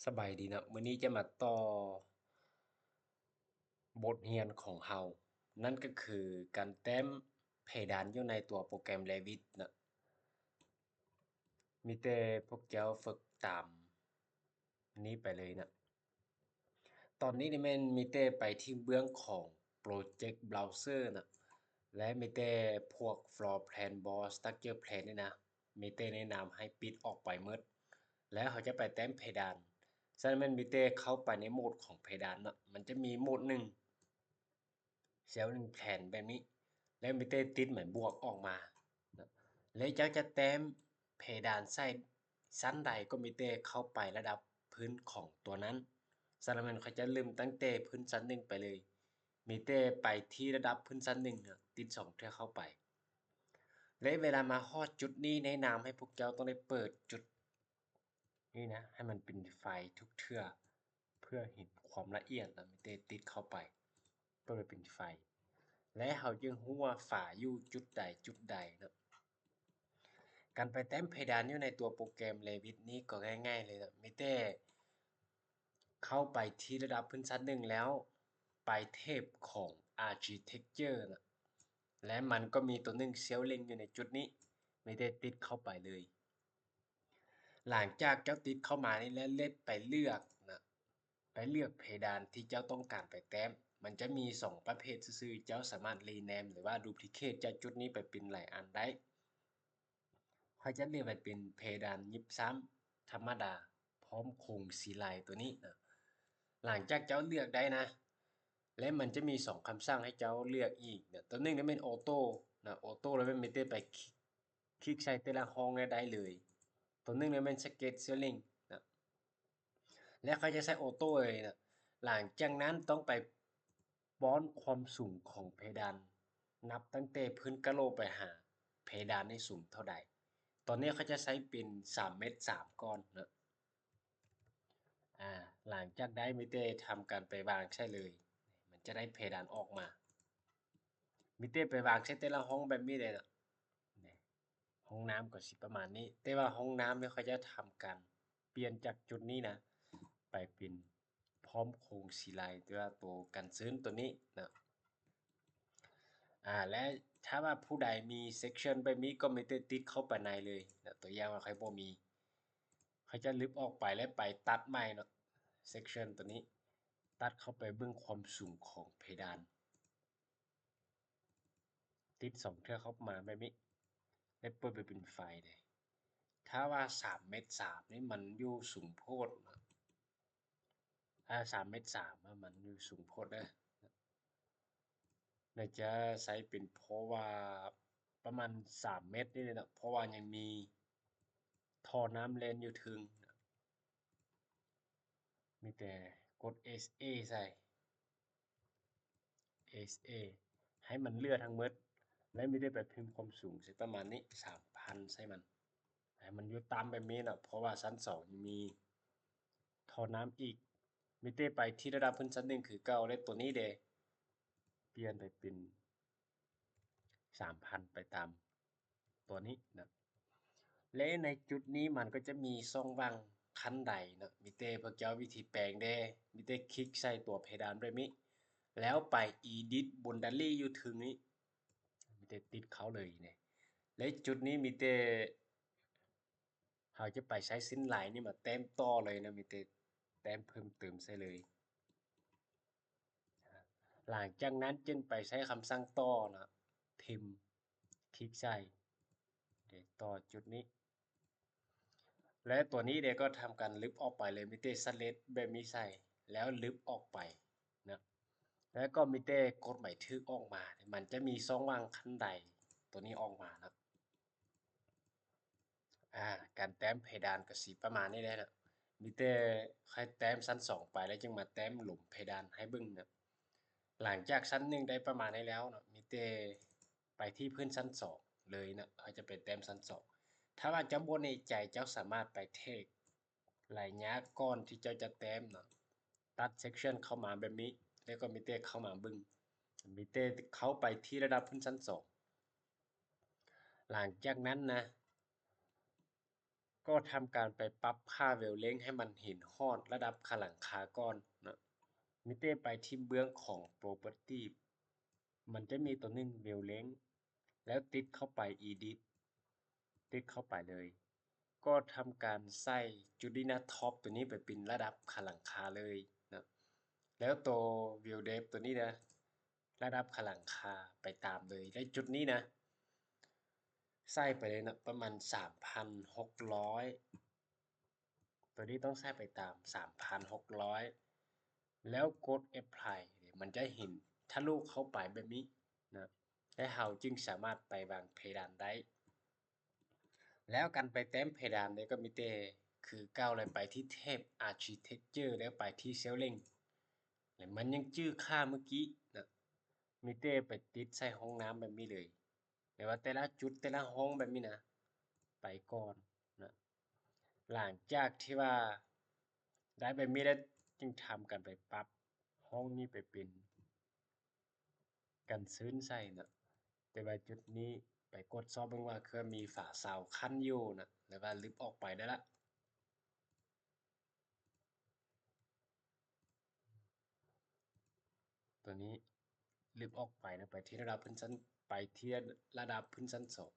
ສະບາຍດີເນາະ, ມື້ນີ້ຈະມາຕໍ່ບົດຮຽນຂອງເຮົາ, ນັ້ນກໍຄືການແຕ້ມເພດານຢູ່ໃນຕົວໂປຣແກຣມ Revit ເນາະ. ມີແຕ່ພວກເຈົ້າຝຶກຕາມນີ້ໄປເລີຍເນາະ. ຕອນນີ້ນີ້ແມ່ນມີແຕ່ໄປທີ່ເບື້ອງຂອງ Project Browser ນະ ແລະ ມີແຕ່ພວກ Floor Plan ບໍ Structure Plan ນີ້ນະ, ມີແຕ່ແນະນຳໃຫ້ປິດອອກໄປໝົດ ແລ້ວເຮົາຈະໄປແຕ້ມເພດານ. ສະນັ້ນແມ່ນມີແຕ່ເຂົ້າໄປໃນໂໝດຂອງເພດານເນາະ, ມັນຈະມີໂໝດໜຶ່ງ ເຊວໜຶ່ງແຜ່ນແບບນີ້ ແລ້ວມີແຕ່ຕິດໝາຍບວກອອກມານະ ແລະ ຢາກຈະແຕ້ມເພດານໃສ່ຊັ້ນໃດກໍມີແຕ່ເຂົ້າໄປລະດັບພື້ນຂອງຕົວນັ້ນ. ສະນັ້ນແມ່ນຂ້ອຍຈະເລີ່ມຕັ້ງແຕ່ພື້ນຊັ້ນໜຶ່ງໄປເລີຍ, ມີແຕ່ໄປທີ່ລະດັບພື້ນຊັ້ນໜຶ່ງນະ ຕິດສອງເທື່ອເຂົ້າໄປ ແລະ ເວລາມາຮອດຈຸດນີ້ ແນະນຳໃຫ້ພວກເຈົ້າຕ້ອງໄດ້ເປີດຈຸດ ນີ້ນະ ໃຫ້ມັນເປັນໄຟລ໌ທຸກເທື່ອ ເພື່ອເຫັນຄວາມລະອຽດນະ, ມີແຕ່ຕິດເຂົ້າໄປ ເພື່ອໄປເປັນໄຟລ໌ ແລະ ເຮົາຈຶ່ງຮູ້ວ່າຝາຢູ່ຈຸດໃດຈຸດໃດເນາະ. ການໄປແຕ້ມເພດານຢູ່ໃນຕົວໂປຣແກຣມ Revit ນີ້ກໍງ່າຍໆເລີຍເນາະ, ມີແຕ່ເຂົ້າໄປທີ່ລະດັບພື້ນຊັ້ນໜຶ່ງ ແລ້ວໄປແຖບຂອງ Architecture ນະ ແລະ ມັນກໍມີຕົວໜຶ່ງເຊວເລັງຢູ່ໃນຈຸດນີ້, ມີແຕ່ຕິດເຂົ້າໄປເລີຍ. ຫຼັງຈາກເຈົ້າຕິດເຂົ້າມານີ້ແລ້ວ ເລັດໄປເລືອກນະ, ໄປເລືອກເພດານທີ່ເຈົ້າຕ້ອງການໄປແຕ້ມ. ມັນຈະມີສອງປະເພດຊື່ໆ, ເຈົ້າສາມາດ rename ຫຼືວ່າ duplicate ຈາກຈຸດນີ້ໄປເປັນຫຼາຍອັນໄດ້. ຂ້ອຍຈະເລືອກໄປເປັນເພດານຢິບຊຳທຳມະດາ ພ້ອມໂຄງສີລາຍຕົວນີ້ນະ. ຫຼັງຈາກເຈົ້າເລືອກໄດ້ນະ ແລະ ມັນຈະມີສອງຄຳສັ່ງໃຫ້ເຈົ້າເລືອກອີກນະ. ຕົວໜຶ່ງນະແມ່ນ Auto ນະ, Auto ລະແມ່ນມີແຕ່ໄປຄລິກ ຄລິກໃສ່ແຕ່ລະຫ້ອງແລ້ວໄດ້ເລີຍ. ຕົວໜຶ່ງນະແມ່ນ Sketch Ceiling ນະ ແລະ ຂ້ອຍຈະໃສ່ Auto ເລີຍນະ. ຫຼັງຈາກນັ້ນຕ້ອງໄປປ້ອນຄວາມສູງຂອງເພດານ ນັບຕັ້ງແຕ່ພື້ນກະໂຫຼກໄປຫາເພດານນີ້ສູງເທົ່າໃດ. ຕອນນີ້ຂ້ອຍຈະໃຊ້ເປັນສາມແມັດສາມກ່ອນນະ. ອາ ຫຼັງຈາກໄດ້ມີແຕ່ທຳການໄປວາງໃສ່ເລີຍ, ມັນຈະໄດ້ເພດານອອກມາ. ມີແຕ່ໄປວາງໃສ່ແຕ່ລະຫ້ອງແບບນີ້ເລີຍເນາະ. ນີ້ ຫ້ອງນ້ຳກໍຊິປະມານນີ້, ແຕ່ວ່າຫ້ອງນ້ຳນີ້ຂ້ອຍຈະທຳການປ່ຽນຈາກຈຸດນີ້ນະ ໄປເປັນພ້ອມໂຄງສີລາຍ ຫຼືວ່າໂຕກັນຊືນໂຕນີ້ນະ. ອາ ແລະ ຖ້າວ່າຜູ້ໃດມີ section ແບບນີ້ກໍມີແຕ່ຕິດເຂົ້າໄປໃນເລີຍນະ. ຕົວຢ່າງວ່າຂ້ອຍບໍ່ມີ, ຂ້ອຍຈະລຶບອອກໄປ ແລະ ໄປຕັດໃໝ່ເນາະ section ໂຕນີ້, ຕັດເຂົ້າໄປເບິ່ງຄວາມສູງຂອງເພດານ. ຕິດສອງເທື່ອເຂົ້າມາແບບນີ້ ແລ້ວເປີດໄປເປັນໄຟລ໌ເດ້. ຖ້າວ່າສາມແມັດສາມນີ້ມັນຢູ່ສູງໂພດນະ, ອາ ສາມແມັດສາມມັນຢູ່ສູງໂພດເດີ. ໜ້າຈະໃຊ້ເປັນ ເພາະວ່າປະມານສາມແມັດນີ້ແຫຼະເນາະ, ເພາະວ່າຍັງມີທໍ່ນ້ຳແລ່ນຢູ່ເທິງ. ມີແຕ່ກົດ ເອສ ເອ ໃສ່ ເອສ ເອ ໃຫ້ມັນເຫຼືອທັງໝົດ ແລະ ມີແຕ່ໄປພິມຄວາມສູງໃສ່ປະມານນີ້ ສາມພັນ ໃສ່ມັນ ໃຫ້ມັນຢູ່ຕ່ຳແບບນີ້ເນາະ, ເພາະວ່າຊັ້ນສອງມີທໍ່ນ້ຳອີກ. ມີແຕ່ໄປທີ່ລະດັບພື້ນຊັ້ນໜຶ່ງຄືເກົ່າ ແລະ ຕົວນີ້ເດ ປ່ຽນໄປເປັນ ສາມພັນ ໄປຕາມຕົວນີ້ນະ. ແລະ ໃນຈຸດນີ້ມັນກໍຈະມີຊ່ອງວ່າງຂັ້ນໃດນະ, ມີແຕ່ພວກເຈົ້າວິທີແປງເດ້ ມີແຕ່ຄລິກໃສ່ຕົວເພດານແບບນີ້ ແລ້ວໄປ Edit Boundary ຢູ່ເທິງນີ້ ມີແຕ່ຕິດເຂົ້າເລີຍນີ້. ແລະ ຈຸດນີ້ມີແຕ່ ເຮົາຈະໄປໃຊ້ເສັ້ນລາຍນີ້ມາແຕ້ມຕໍ່ເລີຍນະ, ມີແຕ່ແຕ້ມເພີ່ມເຕີມໃສ່ເລີຍ. ຫຼັງຈາກນັ້ນຈຶ່ງໄປໃຊ້ຄຳສັ່ງຕໍ່ນະ, ພິມ ຄລິກໃສ່ ເດ ຕໍ່ຈຸດນີ້ ແລະ ຕົວນີ້ເດກໍທຳການລຶບອອກໄປເລີຍ, ມີແຕ່ Select ແບບນີ້ໃສ່ ແລ້ວລຶບອອກໄປນະ, ແລ້ວກໍມີແຕ່ກົດໝາຍຖືກອອກມາ, ມັນຈະມີຊ່ອງວ່າງຂັ້ນໃດຕົວນີ້ອອກມານະ. ອາ ການແຕ້ມເພດານກໍຊິປະມານນີ້ແຫຼະເນາະ, ມີແຕ່ຄ່ອຍແຕ້ມຊັ້ນສອງໄປ ແລ້ວຈຶ່ງມາແຕ້ມຫຼຸມເພດານໃຫ້ເບິ່ງເນາະ. ຫຼັງຈາກຊັ້ນໜຶ່ງໄດ້ປະມານນີ້ແລ້ວເນາະ, ມີແຕ່ໄປທີ່ພື້ນຊັ້ນສອງເລີຍເນາະ, ເຮົາຈະໄປແຕ້ມຊັ້ນສອງ. ຖ້າວ່າເຈົ້າບໍ່ແນ່ໃຈ, ເຈົ້າສາມາດໄປເທກໄລຍະກ່ອນທີ່ເຈົ້າຈະແຕ້ມເນາະ, ຕັດ section ເຂົ້າມາແບບນີ້ ແລ້ວກໍມີແຕ່ເຂົ້າມາເບິ່ງ, ມີແຕ່ເຂົ້າໄປທີ່ລະດັບພື້ນຊັ້ນສອງ. ຫຼັງຈາກນັ້ນນະ, ກໍທຳການໄປປັບຄ່າ Wavelength ໃຫ້ມັນເຫັນຮອດລະດັບຄາຫຼັງຄາກ່ອນນະ. ມີແຕ່ໄປທີ່ເບື້ອງຂອງ Property ມັນຈະມີຕົວໜຶ່ງ Wavelength ແລ້ວຕິດເຂົ້າໄປ Edit ຕິດເຂົ້າໄປເລີຍ. ກໍທຳການໃສ່ຈຸດນີ້ນະ Top ຕົວນີ້ໄປເປັນລະດັບຄາຫຼັງຄາເລີຍນະ. ແລ້ວຕົວ Wave Depth ຕົວນີ້ນະ ລະດັບຄາຫຼັງຄາໄປຕາມເລີຍ. ແລະ ຈຸດນີ້ນະ ໃສ່ໄປເລີຍນະ ປະມານສາມພັນຫົກຮ້ອຍ ຕົວນີ້ຕ້ອງໃສ່ໄປຕາມສາມພັນຫົກຮ້ອຍ ແລ້ວກົດ Apply ມັນຈະເຫັນທະລຸເຂົ້າໄປແບບນີ້ນະ ແລະ ເຮົາຈຶ່ງສາມາດໄປວາງເພດານໄດ້. ແລ້ວການໄປແຕ້ມເພດານເດ້ ກໍມີແຕ່ຄືເກົ່າເລີຍ ໄປທີ່ແທັບ Architecture ແລ້ວໄປທີ່ Ceiling ແລ້ວມັນຍັງຈື່ຄ່າເມື່ອກີ້ນະ ມີແຕ່ໄປຕິດໃສ່ຫ້ອງນ້ຳແບບນີ້ເລີຍ ແບບວ່າແຕ່ລະຈຸດແຕ່ລະຫ້ອງແບບນີ້ນະ ໄປກ່ອນນະ. ຫຼັງຈາກທີ່ວ່າໄດ້ແບບນີ້ແລ້ວ ຈຶ່ງທຳການໄປປັບຫ້ອງນີ້ໄປເປັນ ກັນຊືນໃສ່ນະ. ແຕ່ວ່າຈຸດນີ້ໄປກວດສອບເບິ່ງວ່າເຄືອມີຝາເສົາຂັ້ນຢູ່ນະ ຫຼືວ່າລຶບອອກໄປໄດ້ລະ. ຕົວນີ້ລຶບອອກໄປນະ ໄປທີ່ລະດັບພື້ນຊັ້ນ ໄປທີ່ລະດັບພື້ນຊັ້ນສອງ.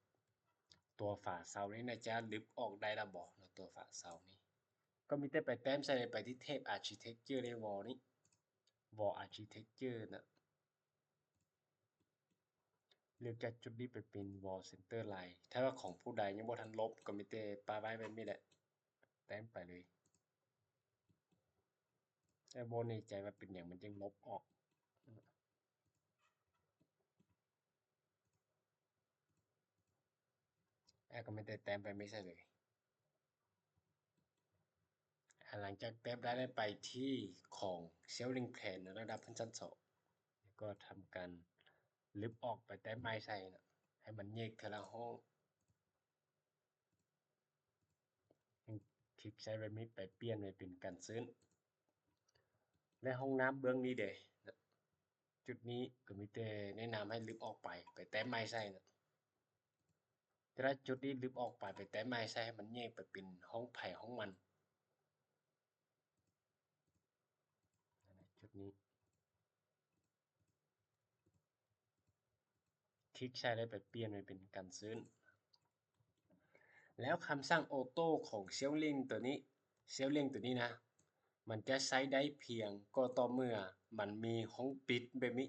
ຕົວຝາເສົານີ້ນາຈະລຶບອອກໄດ້ລະບໍ່ນະ ຕົວຝາເສົານີ້. ກໍມີແຕ່ໄປແຕ້ມໃສ່ ໄປທີ່ແທັບ Architecture ໃນ Wall ນີ້ Wall Architecture ນະ. ເລືອກຈາກຈຸດນີ້ໄປເປັນ Wall Center Line. ຖ້າວ່າຂອງຜູ້ໃດຍັງບໍ່ທັນລົບ ກໍມີແຕ່ປະໄວ້ແບບນີ້ແຫຼະ ແຕ້ມໄປເລີຍ. ແຕ່ບໍ່ແນ່ໃຈວ່າເປັນຫຍັງມັນຈຶ່ງລົບອອກ. ແລ້ວກໍມີແຕ່ແຕ້ມໄປແບບນີ້ໃສ່ເລີຍ. ອາ ຫຼັງຈາກແຕ້ມໄດ້ແລ້ວ ໄປທີ່ຂອງ Ceiling Plan ລະດັບພື້ນຊັ້ນສອງ ແລ້ວກໍທຳການລຶບອອກໄປແຕ້ມໃໝ່ໃສ່ນະ ໃຫ້ມັນແຍກເທື່ອລະຫ້ອງ. ຄລິກໃສ່ແບບນີ້ໄປປ່ຽນໃຫ້ເປັນກັນຊືນ ແລະ ຫ້ອງນ້ຳເບື້ອງນີ້ເດ ຈຸດນີ້ກໍມີແຕ່ແນະນຳໃຫ້ລຶບອອກໄປ ໄປແຕ້ມໃໝ່ໃສ່ນະ. ແຕ່ລະຈຸດນີ້ລຶບອອກໄປ ໄປແຕ້ມໃໝ່ໃສ່ ໃຫ້ມັນແຍກໄປເປັນຫ້ອງໃຜຫ້ອງມັນ. ຈຸດນີ້ ຄລິກໃສ່ແລ້ວໄປປ່ຽນໃຫ້ເປັນກັນຊືນ. ແລ້ວຄຳສັ່ງ Auto ຂອງ Ceiling ຕົວນີ້ Ceiling ຕົວນີ້ນະ ມັນຈະໃຊ້ໄດ້ພຽງກໍຕໍ່ເມື່ອມັນມີຫ້ອງປິດແບບນີ້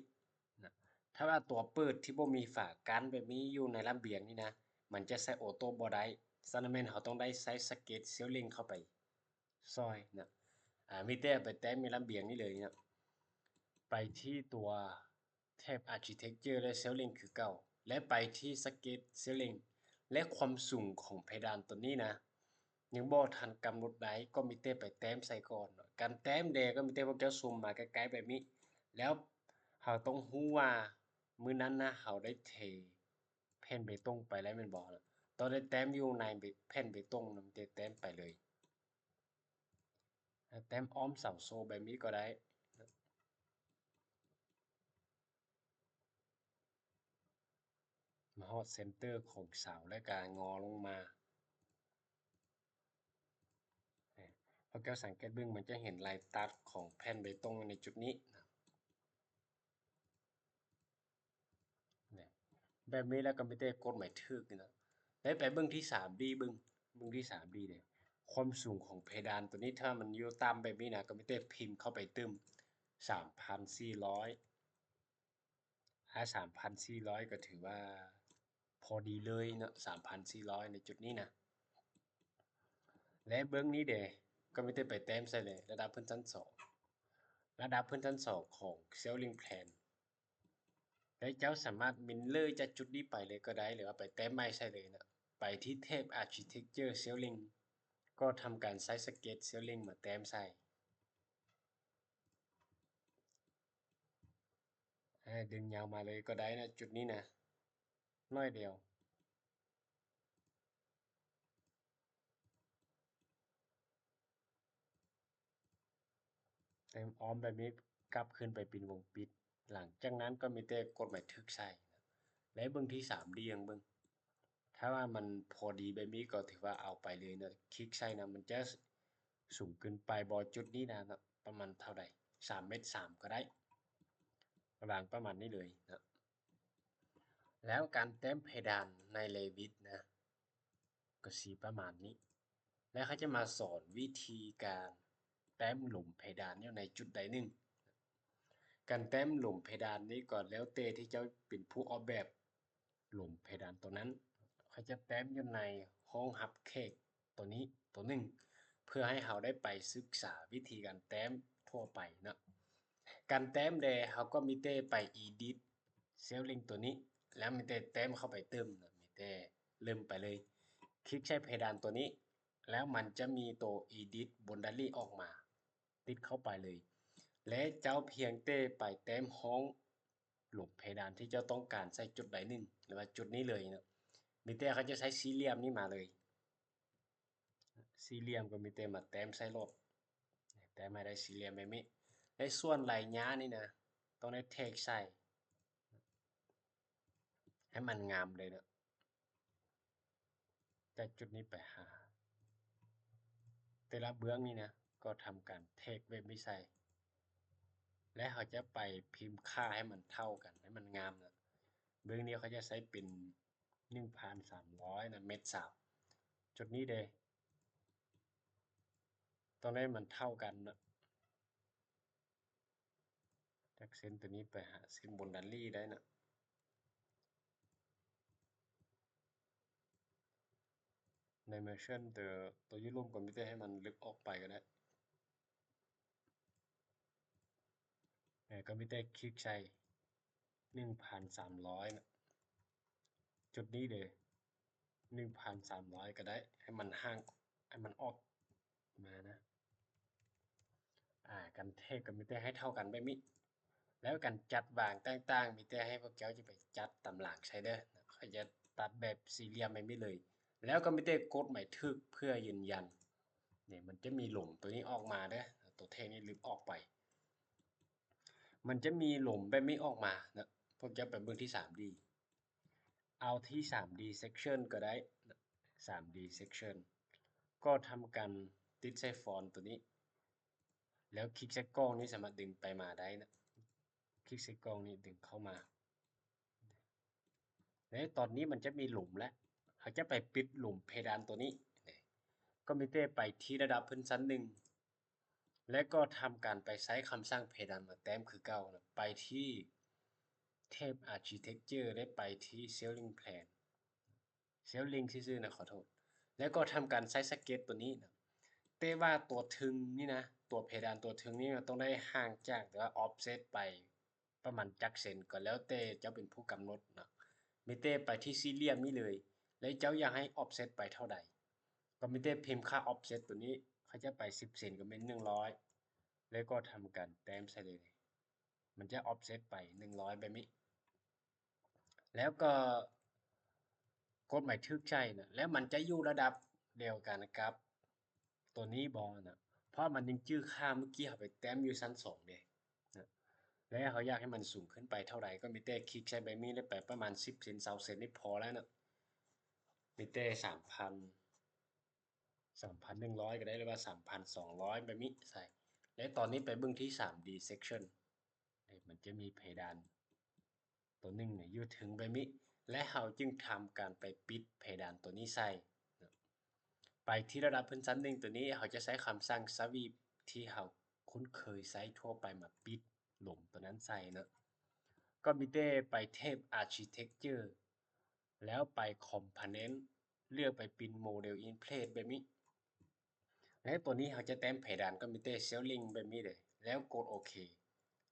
ນະ. ຖ້າວ່າຕົວເປີດທີ່ບໍ່ມີຝາກັ້ນແບບນີ້ຢູ່ໃນລະບຽງນີ້ນະ ມັນຈະໃຊ້ Auto ບໍ່ໄດ້. ສະນັ້ນແມ່ນເຮົາຕ້ອງໄດ້ໃຊ້ Sketch Ceiling ເຂົ້າໄປ ຊ່ອຍນະ. ອາ ມີແຕ່ໄປແຕ້ມຢູ່ລະບຽງນີ້ເລີຍນະ. ໄປທີ່ຕົວແທັບ Architecture ແລະ Ceiling ຄືເກົ່າ ແລະ ໄປທີ່ Sketch Ceiling ແລະ ຄວາມສູງຂອງເພດານຕົວນີ້ນະ ຍັງບໍ່ທັນກຳນົດໄດ້ ກໍມີແຕ່ໄປແຕ້ມໃສ່ກ່ອນເນາະ. ການແຕ້ມເດ ກໍມີແຕ່ພວກເຈົ້າຊູມມາໃກ້ໆແບບນີ້ ແລ້ວເຮົາຕ້ອງຮູ້ວ່າມື້ນັ້ນນະ ເຮົາໄດ້ເທແຜ່ນເບຕົງໄປແລ້ວແມ່ນບໍ່? ຕ້ອງໄດ້ແຕ້ມຢູ່ໃນເບ ແຜ່ນເບຕົງນະ ມີແຕ່ແຕ້ມໄປເລີຍ. ແຕ້ມອ້ອມເສົາໂສ້ແບບນີ້ກໍໄດ້. ມາຮອດເຊັນເຕີຂອງເສົາ ແລ້ວກະງໍລົງມາ. ພວກເຈົ້າສັງເກດເບິ່ງ ມັນຈະເຫັນລາຍຕັດຂອງແຜ່ນເບຕົງໃນຈຸດນີ້ນະ. ແບບນີ້ແລ້ວກໍມີແຕ່ກົດໝາຍຖືກນີ້ນະ. ແລ້ວໄປເບິ່ງທີ່ສາມດີເບິ່ງ ເບິ່ງທີ່ສາມດີເດ້. ຄວາມສູງຂອງເພດານຕົວນີ້ ຖ້າມັນຢູ່ຕ່ຳແບບນີ້ນະ ກໍມີແຕ່ພິມເຂົ້າໄປຕື່ມ ສາມພັນສີ່ຮ້ອຍ ອາ ສາມພັນສີ່ຮ້ອຍ ກໍຖືວ່າພໍດີເລີຍເນາະ ສາມພັນສີ່ຮ້ອຍ ໃນຈຸດນີ້ນະ. ແລະ ເບື້ອງນີ້ເດ ກໍມີແຕ່ໄປແຕ້ມໃສ່ເລີຍ ລະດັບພື້ນຊັ້ນສອງ ລະດັບພື້ນຊັ້ນສອງຂອງ Ceiling Plan. ແລະ ເຈົ້າສາມາດ Mirror ຈາກຈຸດນີ້ໄປເລີຍກໍໄດ້ ຫຼືວ່າໄປແຕ້ມໃໝ່ໃສ່ເລີຍນະ. ໄປທີ່ແທັບ Architecture Ceiling ກໍທຳການໃຊ້ Sketch Ceiling ມາແຕ້ມໃສ່. ອາ ດຶງຍາວມາເລີຍກໍໄດ້ນະ ຈຸດນີ້ນະ ໜ້ອຍດຽວ. ແຕ້ມອ້ອມແບບນີ້ ກັບຄືນໄປເປັນວົງປິດ. ຫຼັງຈາກນັ້ນກໍມີແຕ່ກົດໝາຍຖືກໃສ່ນະ ແລະ ເບິ່ງທີ່ສາມດີເບິ່ງ. ຖ້າວ່າມັນພໍດີແບບນີ້ກໍຖືວ່າເອົາໄປເລີຍເນາະ. ຄລິກໃສ່ນະ ມັນຈະສູງເກີນໄປບໍ່? ຈຸດນີ້ນະ ປະມານເທົ່າໃດ? ສາມເມັດສາມກໍໄດ້ ວາງປະມານນີ້ເລີຍເນາະ. ແລ້ວການແຕ້ມເພດານໃນ Revit ນະ ກໍຊິປະມານນີ້ ແລ້ວເຂົາຈະມາສອນວິທີການແຕ້ມຫຼຸມເພດານຢູ່ໃນຈຸດໃດໜຶ່ງ. ການແຕ້ມຫຼຸມເພດານນີ້ກໍແລ້ວແຕ່ທີ່ເຈົ້າເປັນຜູ້ອອກແບບ ຫຼົມເພດານຕົວນັ້ນ ເຂົາຈະແຕ້ມຢູ່ໃນຫ້ອງຮັບແຂກຕົວນີ້ຕົວໜຶ່ງ ເພື່ອໃຫ້ເຮົາໄດ້ໄປສຶກສາວິທີການແຕ້ມທົ່ວໄປເນາະ. ການແຕ້ມເດ ເຮົາກໍມີແຕ່ໄປ Edit Ceiling ຕົວນີ້ ແລ້ວມີແຕ່ແຕ້ມເຂົ້າໄປຕື່ມເນາະ, ມີແຕ່ເລີ່ມໄປເລີຍ. ຄລິກໃສ່ເພດານຕົວນີ້ ແລ້ວມັນຈະມີໂຕ Edit Boundary ອອກມາ. ຕິດເຂົ້າໄປເລີຍ ແລະ ເຈົ້າພຽງແຕ່ໄປແຕ້ມຮ່ອງຫຼົມເພດານທີ່ເຈົ້າຕ້ອງການໃສ່ຈຸດໃດໜຶ່ງ ຫຼືວ່າຈຸດນີ້ເລີຍເນາະ. ມີແຕ່ເຂົາຈະໃຊ້ສີ່ຫຼ່ຽມນີ້ມາເລີຍ ສີ່ຫຼ່ຽມກໍມີແຕ່ມາແຕ້ມໃສ່ໂລດ ແຕ້ມໃຫ້ໄດ້ສີ່ຫຼ່ຽມແບບນີ້. ໃນສ່ວນໄລຍະນີ້ນະ ຕ້ອງໄດ້ແທກໃສ່ ໃຫ້ມັນງາມເລີຍເນາະ ຈາກຈຸດນີ້ໄປຫາແຕ່ລະເບື້ອງນີ້ນະ ກໍທຳການແທກແບບນີ້ໃສ່ ແລະ ເຮົາຈະໄປພິມຄ່າໃຫ້ມັນເທົ່າກັນ ໃຫ້ມັນງາມນະ. ເບື້ອງນີ້ເຂົາຈະໃຊ້ເປັນໜຶ່ງພັນສາມຮ້ອຍນະ ເມັດສາມ. ຈຸດນີ້ເດ ຕ້ອງໄດ້ມັນເທົ່າກັນນະ. ຈາກເສັ້ນໂຕນີ້ໄປຫາເສັ້ນ boundary ໄດ້ນະ. Dimension ໂຕ ໂຕຢູ່ລຸ່ມກໍມີແຕ່ໃຫ້ມັນລຶກອອກໄປກໍໄດ້ ເອີ ກໍມີແຕ່ຄລິກໃສ່ໜຶ່ງພັນສາມຮ້ອຍນະ. ຈຸດນີ້ເດ ໜຶ່ງພັນສາມຮ້ອຍກໍໄດ້ ໃຫ້ມັນຫ່າງ ໃຫ້ມັນອອກມານະ. ອາ ການແທກກໍມີແຕ່ໃຫ້ເທົ່າກັນແບບນີ້ ແລ້ວການຈັດວາງຕ່າງໆ ມີແຕ່ໃຫ້ພວກເຈົ້າຈະໄປຈັດຕາມຫຼັງໃສ່ເດີ. ຂ້ອຍຈະຕັດແບບສີ່ຫຼ່ຽມແບບນີ້ເລີຍ ແລ້ວກໍມີແຕ່ກົດໝາຍຖືກເພື່ອຢືນຢັນ. ນີ້ ມັນຈະມີຫຼົມໂຕນີ້ອອກມາເດີ ໂຕແທກນີ້ລຶບອອກໄປ ມັນຈະມີຫຼົມແບບນີ້ອອກມານະ. ພວກເຈົ້າໄປເບິ່ງທີ່ສາມດີ ເອົາທີ່ສາມດີ section ກໍໄດ້ ສາມດີ section ກໍທຳການຕິດໃສ່ຟອນໂຕນີ້ ແລ້ວຄລິກໃສ່ກ້ອງນີ້ ສາມາດດຶງໄປມາໄດ້ນະ. ຄລິກໃສ່ກ້ອງນີ້ ດຶງເຂົ້າມາ ແລະ ຕອນນີ້ມັນຈະມີຫຼຸມແລ້ວ ເຮົາຈະໄປປິດຫຼົມເພດານໂຕນີ້ ກໍມີແຕ່ໄປທີ່ລະດັບພື້ນຊັ້ນໜຶ່ງ ແລະ ກໍທຳການໄປໃຊ້ຄຳສັ່ງເພດານມາແຕ້ມຄືເກົ່ານະ. ໄປທີ່ Tab Architecture ແລະ ໄປທີ່ Ceiling Plan Ceiling ຊື່ໆນະ ຂໍໂທດ ແລ້ວກໍທຳການໃຊ້ Sketch ຕົວນີ້ນະ. ແຕ່ວ່າຕົວເທິງນີ້ນະ ຕົວເພດານຕົວເທິງນີ້ນະ ຕ້ອງໄດ້ຫ່າງຈາກ ຫຼືວ່າ offset ໄປປະມານຈັກເຊັນ ກໍແລ້ວແຕ່ເຈົ້າເປັນຜູ້ກຳນົດເນາະ. ມີແຕ່ໄປທີ່ສີ່ຫຼ່ຽມນີ້ເລີຍ ແລະ ເຈົ້າຢາກໃຫ້ offset ໄປເທົ່າໃດ ກໍມີແຕ່ພິມຄ່າ offset ຕົວນີ້ ເຂົາຈະໄປສິບເຊັນ ກໍແມ່ນໜຶ່ງຮ້ອຍ ແລ້ວກໍທຳການແຕ້ມໃສ່ເລີຍ. ມັນຈະ offset ໄປໜຶ່ງຮ້ອຍແບບນີ້ ແລ້ວກໍກົດໝາຍຖືກໃສ່ນະ ແລ້ວມັນຈະຢູ່ລະດັບດຽວກັນກັບຕົວນີ້ບໍ່ນະ ເພາະມັນຍັງຈື່ຄ່າເມື່ອກີ້ເຮົາໄປແຕ້ມຢູ່ຊັ້ນສອງເດນະ ແລ້ວເຮົາຢາກໃຫ້ມັນສູງຂຶ້ນໄປເທົ່າໃດ ກໍມີແຕ່ຄລິກໃສ່ໃບມີດ ແລ້ວໄປປະມານສິບເຊັນ ຊາວເຊັນນີ້ພໍແລ້ວນະ. ມີແຕ່ສາມພັນ ສາມພັນໜຶ່ງຮ້ອຍກໍໄດ້ ຫຼືວ່າສາມພັນສອງຮ້ອຍແບບນີ້ໃສ່ ແລະ ຕອນນີ້ໄປເບິ່ງທີ່ສາມດີ section ນີ້ ມັນຈະມີເພດານຕົວໜຶ່ງຢູ່ເທິງແບບນີ້ ແລະ ເຮົາຈຶ່ງທຳການໄປປິດເພດານຕົວນີ້ໃສ່. ໄປທີ່ລະດັບພື້ນຊັ້ນໜຶ່ງຕົວນີ້ ເຮົາຈະໃຊ້ຄຳສັ່ງ sweep ທີ່ເຮົາຄຸ້ນເຄີຍໃຊ້ທົ່ວໄປມາປິດຫຼົມຕົວນັ້ນໃສ່ເນາະ. ກໍມີແຕ່ໄປ Tab Architecture ແລ້ວໄປ Component ເລືອກໄປເປັນ Model in Place ແບບນີ້ ແລ້ວຕົວນີ້ເຮົາຈະແຕ້ມເພດານ ກໍມີແຕ່ Ceiling ແບບນີ້ເລີຍ ແລ້ວກົດໂອເຄ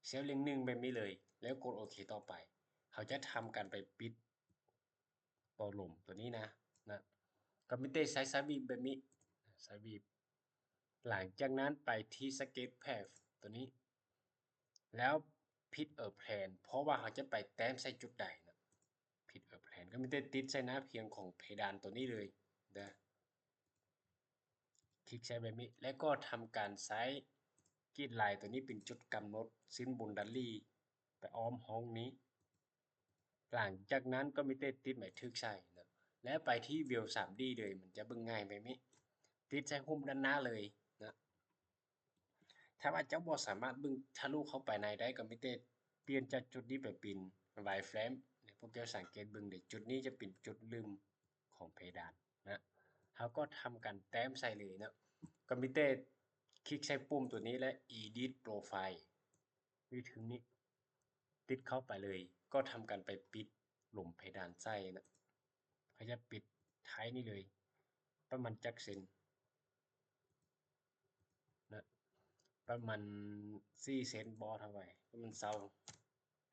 Ceiling ໜຶ່ງແບບນີ້ເລີຍ ແລ້ວກົດໂອເຄຕໍ່ໄປ. ເຮົາຈະທຳການໄປປິດຕົວຫຼົມຕົວນີ້ນະ ນະ ກໍມີແຕ່ໃຊ້ sweep ແບບນີ້ sweep. ຫຼັງຈາກນັ້ນໄປທີ່ Sketch Path ຕົວນີ້ ແລ້ວ Pick a Plane ເພາະວ່າເຮົາຈະໄປແຕ້ມໃສ່ຈຸດໃດນະ Pick a Plane ກໍມີແຕ່ຕິດໃສ່ໜ້າພຽງຂອງເພດານຕົວນີ້ເລີຍເດີ ຄລິກໃສ່ແບບນີ້ ແລ້ວກໍທຳການໃຊ້ກຣິດລາຍຕົວນີ້ເປັນຈຸດກຳນົດເສັ້ນ boundary ໄປອ້ອມຮ່ອງນີ້. ຫຼັງຈາກນັ້ນກໍມີແຕ່ຕິດໝາຍຖືກໃສ່ນະ ແລ້ວໄປທີ່ວິວສາມດີເລີຍ ມັນຈະເບິ່ງງ່າຍແບບນີ້ ຕິດໃສ່ຮູບດ້ານໜ້າເລີຍນະ. ຖ້າວ່າເຈົ້າບໍ່ສາມາດເບິ່ງທະລຸເຂົ້າໄປໃນໄດ້ ກໍມີແຕ່ປ່ຽນຈາກຈຸດນີ້ໄປເປັນ wireframe ພວກເຈົ້າສັງເກດເບິ່ງເດ້ ຈຸດນີ້ຈະເປັນຈຸດລຶ້ມຂອງເພດານນະ. ເຮົາກໍທຳການແຕ້ມໃສ່ເລີຍເນາະ ກໍມີແຕ່ຄລິກໃສ່ປຸ່ມຕົວນີ້ ແລະ Edit Profile ຢູ່ເທິງນີ້ ຕິດເຂົ້າໄປເລີຍ ກໍທຳການໄປປິດຫຼົມເພດານໃສ່ນະ. ເຮົາຈະປິດທ້າຍນີ້ເລີຍ ປະມານຈັກເຊັນນະ ປະມານສີ່ເຊັນບໍ່ ເທົ່າໃດ ປະມານຊາວ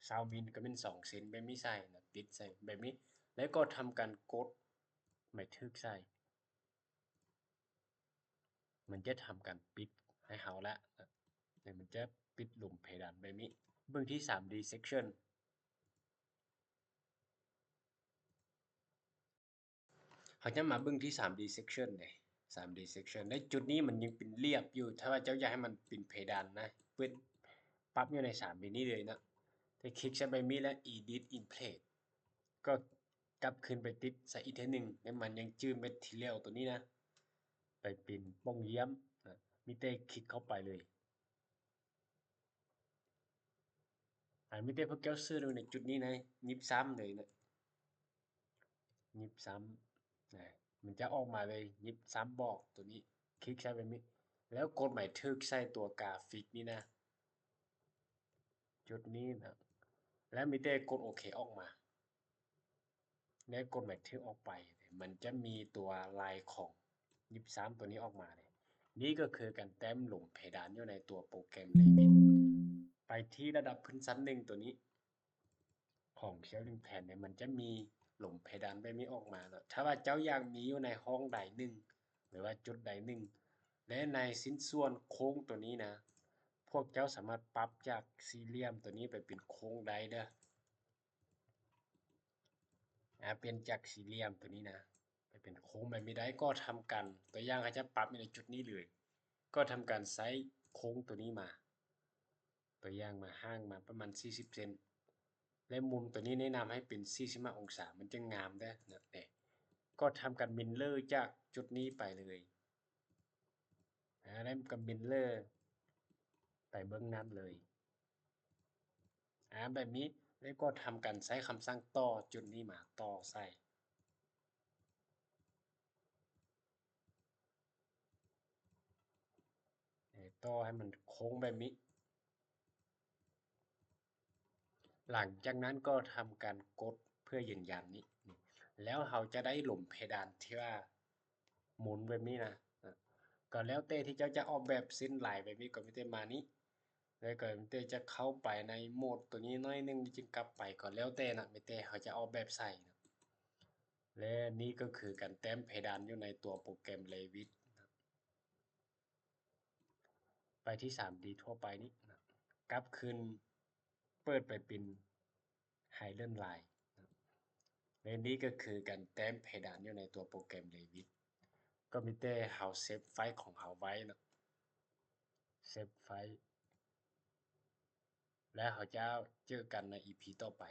ຊາວມິນ ກໍແມ່ນສອງເຊັນ ແບບນີ້ໃສ່ນະ ຕິດໃສ່ແບບນີ້ ແລ້ວກໍທຳການກົດໝາຍຖືກໃສ່ ມັນຈະທຳການປິດໃຫ້ເຮົາລະ ແລ້ວມັນຈະປິດຫຼົມເພດານແບບນີ້. ເບິ່ງທີ່ສາມດີ section ເຮົາຈະມາເບິ່ງທີ່ສາມດີ section ເດ້ ສາມດີ section ໃນຈຸດນີ້ມັນຍັງເປັນລຽບຢູ່ ຖ້າວ່າເຈົ້າຢາກໃຫ້ມັນເປັນເພດານນະ ເປີດປັບຢູ່ໃນສາມດີນີ້ເລີຍນະ ແຕ່ຄລິກໃສ່ໃບມີດ ແລະ Edit in Place ກໍກັບຄືນໄປຕິດໃສ່ອີກເທື່ອໜຶ່ງ ແລະ ມັນຍັງຈື່ material ຕົວນີ້ນະ ໄປເປັນປ່ອງຢ້ຽມນະ ມີແຕ່ຄລິກເຂົ້າໄປເລີຍ. ອາ ມີແຕ່ພວກເຈົ້າເສີດລົງໃນຈຸດນີ້ນະ ຫຍິບຊ້ຳເລີຍນະ ຫຍິບຊ້ຳນະ ມັນຈະອອກມາເລີຍ ຫຍິບຊ້ຳບອກຕົວນີ້ ຄລິກໃສ່ແບບນີ້ ແລ້ວກົດໝາຍຖືກໃສ່ຕົວກາຟິກນີ້ນະ ຈຸດນີ້ນະ ແລ້ວມີແຕ່ກົດໂອເຄອອກມາ. ແລ້ວກົດໝາຍຖືກອອກໄປ ມັນຈະມີຕົວລາຍຂອງຫຍິບຊ້ຳຕົວນີ້ອອກມາເດ້. ນີ້ກໍຄືການແຕ້ມຫຼົມເພດານຢູ່ໃນຕົວໂປຣແກຣມ Revit. ໄປທີ່ລະດັບພື້ນຊັ້ນໜຶ່ງຕົວນີ້ ຂອງ Ceiling Plan ເນຍ ມັນຈະມີຫຼົມເພດານແບບນີ້ອອກມາເນາະ. ຖ້າວ່າເຈົ້າຢາກມີຢູ່ໃນຫ້ອງໃດໜຶ່ງ ຫຼືວ່າຈຸດໃດໜຶ່ງ ແລະ ໃນຊິ້ນສ່ວນໂຄ້ງຕົວນີ້ນະ ພວກເຈົ້າສາມາດປັບຈາກສີ່ຫຼ່ຽມຕົວນີ້ໄປເປັນໂຄ້ງໄດ້ເດີ. ອາ ປ່ຽນຈາກສີ່ຫຼ່ຽມຕົວນີ້ນະ ໄປເປັນໂຄ້ງແບບນີ້ໄດ້ ກໍທຳການ ຕົວຢ່າງ ເຂົາຈະປັບຢູ່ໃນຈຸດນີ້ເລີຍ ກໍທຳການໃຊ້ໂຄ້ງຕົວນີ້ມາ ຕົວຢ່າງມາ ຫ່າງມາປະມານສີ່ສິບເຊັນ ແລະ ມຸມຕົວນີ້ແນະນຳໃຫ້ເປັນສີ່ສິບຫ້າອົງສາ ມັນຈຶ່ງງາມເດີນະ ແຕ່ກໍທຳການ mirror ຈາກຈຸດນີ້ໄປເລີຍ ອາ ແລ້ວກໍ mirror ໄປເບື້ອງໜ້າເລີຍ. ອາ ແບບນີ້ ແລ້ວກໍທຳການໃຊ້ຄຳສັ່ງຕໍ່ຈຸດນີ້ມາ ຕໍ່ໃສ່ ຕໍ່ໃຫ້ມັນໂຄ້ງແບບນີ້. ຫຼັງຈາກນັ້ນກໍທຳການກົດເພື່ອຢືນຢັນນີ້ ແລ້ວເຮົາຈະໄດ້ຫຼົມເພດານທີ່ວ່າໝູນແບບນີ້ນະ. ກໍແລ້ວແຕ່ທີ່ເຈົ້າຈະອອກແບບເສັ້ນລາຍແບບນີ້ ກໍມີແຕ່ມານີ້ ແລ້ວກໍມີແຕ່ຈະເຂົ້າໄປໃນໂໝດຕົວນີ້ໜ້ອຍໜຶ່ງ ຈຶ່ງກັບໄປ ກໍແລ້ວແຕ່ນະ ມີແຕ່ເຮົາຈະອອກແບບໃສ່ນະ. ແລະ ນີ້ກໍຄືການແຕ້ມເພດານຢູ່ໃນຕົວໂປຣແກຣມ Revit ນະ. ໄປທີ່ສາມດີທົ່ວໄປນີ້ນະ ກັບຄືນເປີດໄປເປັນ Hidden Line ນະ. ແລະ ນີ້ກໍຄືການແຕ້ມເພດານຢູ່ໃນຕົວໂປຣແກຣມ Revit ກໍມີແຕ່ເຮົາເຊບໄຟລ໌ຂອງເຮົາໄວ້ເນາະ ເຊບໄຟລ໌ ແລ້ວເຮົາຈະເຈີກັນໃນ ອີພີ ຕໍ່ໄປ.